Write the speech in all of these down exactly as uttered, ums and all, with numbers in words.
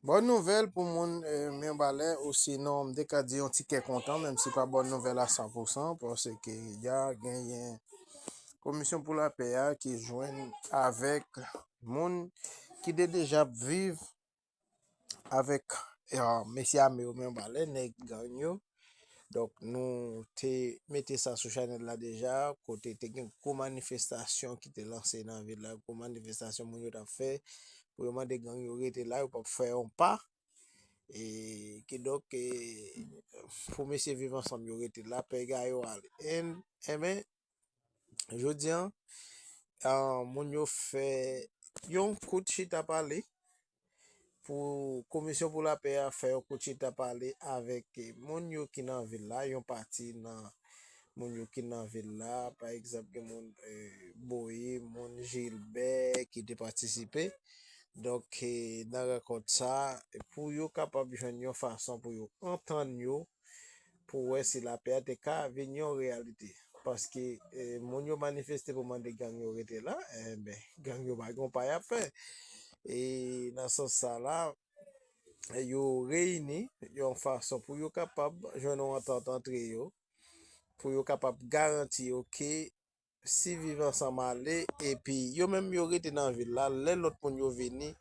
Bòn nouvèl pou moun, eh, Mibalè, osinon, m te ka di yon ti kè kontan, menm si pa bòn nouvèl a san pou san, paske ya genyen Komisyon pou Lapè a ki jwenn avèk moun ki te deja ap viv avèk, eh, mesye ame yo Mibalè, nèg gang yo. Donk, nou te mete sa sou chanèl la deja, kote te gen gwo manifestasyon ki te lanse nan vil la, gwo manifestasyon moun yo t ap fè pou yo mande gang yo rete la, yo p ap fè yon pa. E kidonk, e, pou mesye Viv Ansanm yo rete la, pèga yo ale. En, enben, jodi a, ah, moun yo fè yon kout chita pale pou Komisyon pou Lapè a fè yon kout chita pale avèk, eh, moun yo ki nan vil la, yon pati nan moun yo ki nan vil la, pa egzanp, gen moun, eh, Boye, moun Jilbè ki te patisipe. Donk, eh, nan rankont sa, pou yo kapab jwenn yon fason pou yo antann yo, pou wè si lapè a te ka vin yon reyalite. Paske, eh, moun yo manifeste pou mande gang yo rete la, enben, gang yo pa gen pa y ap fè. E nan sans sa la, yo reyini yon fason pou yo kapab jwenn yon antant antre yo, pou yo kapab garanti yo ke si Viv Ansanm ale, epi yo menm yo rete nan vil la, lè lòt moun yo vini,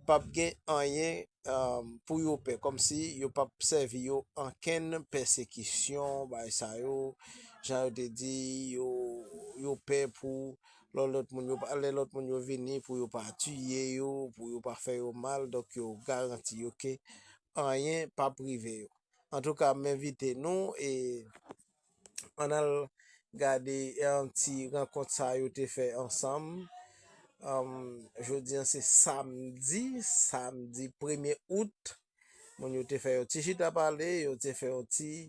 p ap gen anyen, um, pou yo pè, kòmsi yo p ap sèvi yo ankenn pèsekisyon, bagay sa yo, jan yo te di, yo, yo pè pou lè lòt moun yo pa, lè lòt moun yo vini, pou yo pa tiye yo, pou yo pa fè yo mal, donk yo garanti yo ke anyen p ap rive yo. Antouka, m envite nou, e, ann al gade, e, yon ti rankont sa yo te fè ansanm. Anm, jodi a se samdi, samdi premye out. Moun yo te fè yon ti chita pale, yo te fè yon ti,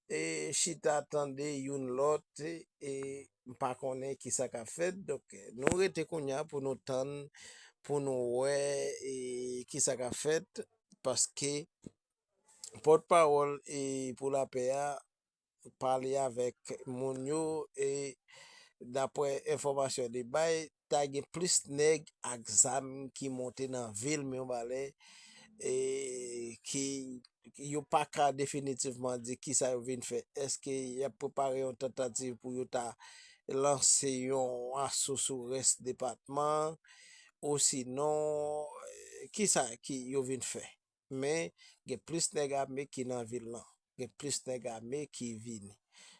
e, chita tande youn lòt, e, m pa konnen kisa k ap fèt. Donk, nou rete kounye a pou nou tann, pou nou wè, e, kisa k ap fèt, paske pòtpawòl, e, pou lapè a pale avèk moun yo, e, daprè enfòmasyon li bay, ta gen plis nèg ak zam ki monte nan vil Mibalè, e, ki yo pa ka definitivman di kisa yo vin fè. Èske y ap prepare yon tantativ pou yo ta lanse yon aso sou rès depatman, osinon, e, kisa ki yo vin fè? Men gen plis nèg ame ki nan vil lan. Gen plis nèg ame ki vini.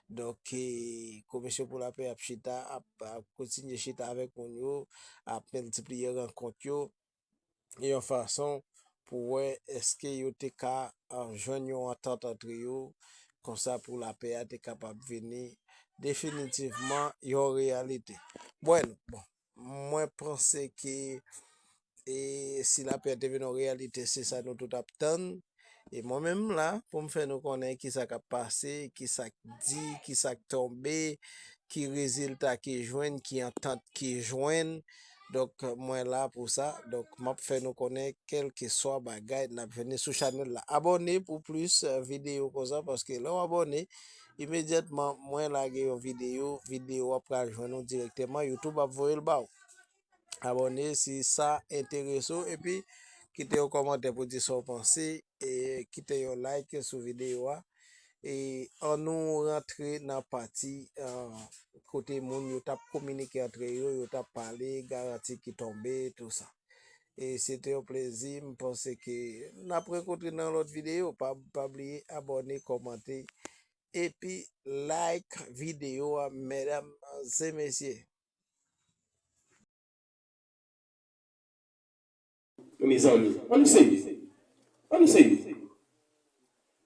Donk, e, Komisyon pou Lapè ap chita, ap, ap kontinye chita avèk moun yo, ap miltipliye rankont yo, yon fason pou wè èske yo te ka, a, jwenn yon antant antre yo, konsa pou lapè a te kapab vini definitivman yon reyalite. Bwèl, bon, mwen panse ke, e, si lapè a te vin yon reyalite, se sa nou tout ap tann. E mwen menm la, pou m fè nou konnen kisa k ap pase, kisa k di, kisa k tonbe, ki rezilta ki jwenn, ki antant ki jwenn. Donk, mwen la pou sa. Donk, m ap fè nou konnen kèlkeswa bagay n ap jwenn sou chanèl la. Abòne pou plis, e, videyo konsa, paske lè w abòne, imedyatman mwen lage yon videyo, videyo a pral jwenn ou dirèkteman, YouTube ap voye l ba w. Abòne si sa enterese w, epi kite yon kòmantè pou di sa w panse, e kite yon like sou videyo a. E ann nou rantre nan pati, ah, kote moun yo t ap kominike antre yo, yo t ap pale, garanti ki tonbe, tou sa. E se te yon plezi, m panse ke n ap rankontre nan lòt videyo. Pa, pa bliye abòne, kòmante, epi like videyo a, medam e mesye. Mezanmi, ann nou serye. Ann nou serye.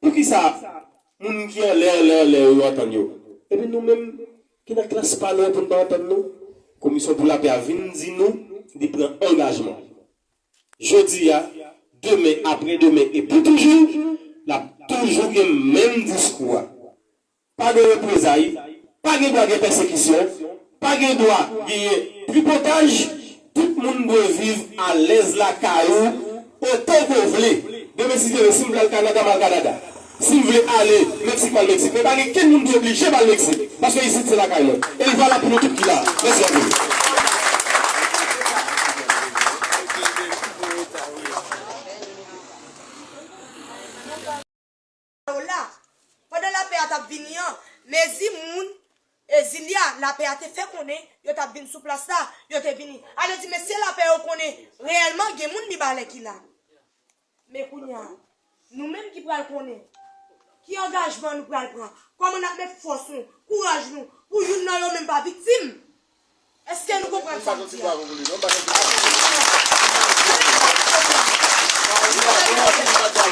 Poukisa moun ki anlè, anlè, anlè yo antann yo? Epi nou menm ki nan klas pa nou an pou n pa antann nou? Komisyon pou lapè a vin di nou li pran angajman. Jodi a, demen, aprè demen e pou toujou, l ap toujou gen menm diskou a. Pa gen reprezay, pa gen dwa gen pèsekisyon, pa gen dwa genyen tripotaj. Tout moun dwe viv alèz lakay ou otan ke w vle. Demen, si Dye vle, si m vle al Kanada, m al Kanada. Si m vle ale Meksik, m al Meksik. Men pa gen kenn moun ki oblije m al Meksik, paske isit se lakay mwen. E l valab pou nou tout ki la. Mèsi anpil. t ap vini an. Mezi moun, e, zil la, Lapè a te fè konnen yo t ap vin sou plas la, yo te vini. Ale di, mesye Lapè yo konnen reyèlman gen moun Mibalè ki la. Men kounye a, nou menm ki pral konnen ki angajman nou pral pran, kòman n ap met fòs nou, kouraj nou, pou youn nan yo menm pa viktim. Èske nou konprann sa m di a?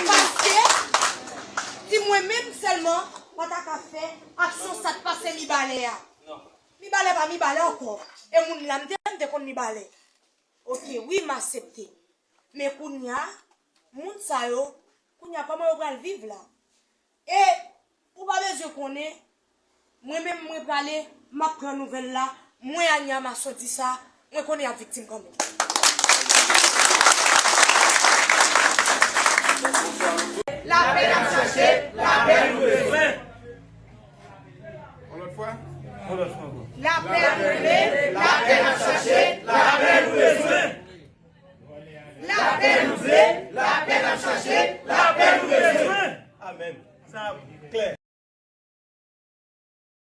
Paske si mwen menm sèlman pa ta ka fè aksyon sa k pase Mibalè a. Mibalè pa Mibalè ankò. E moun la m te, m te konn Mibalè. Oke, wi, m aksepte. Men kounye a, moun sa yo, kounye a, kòman yo pral viv la? E ou pa bezwen konnen, mwen menm mwen prale, m ap pran nouvèl la, mwen Ania Masson di sa, mwen konnen y ap viktim kanmenm.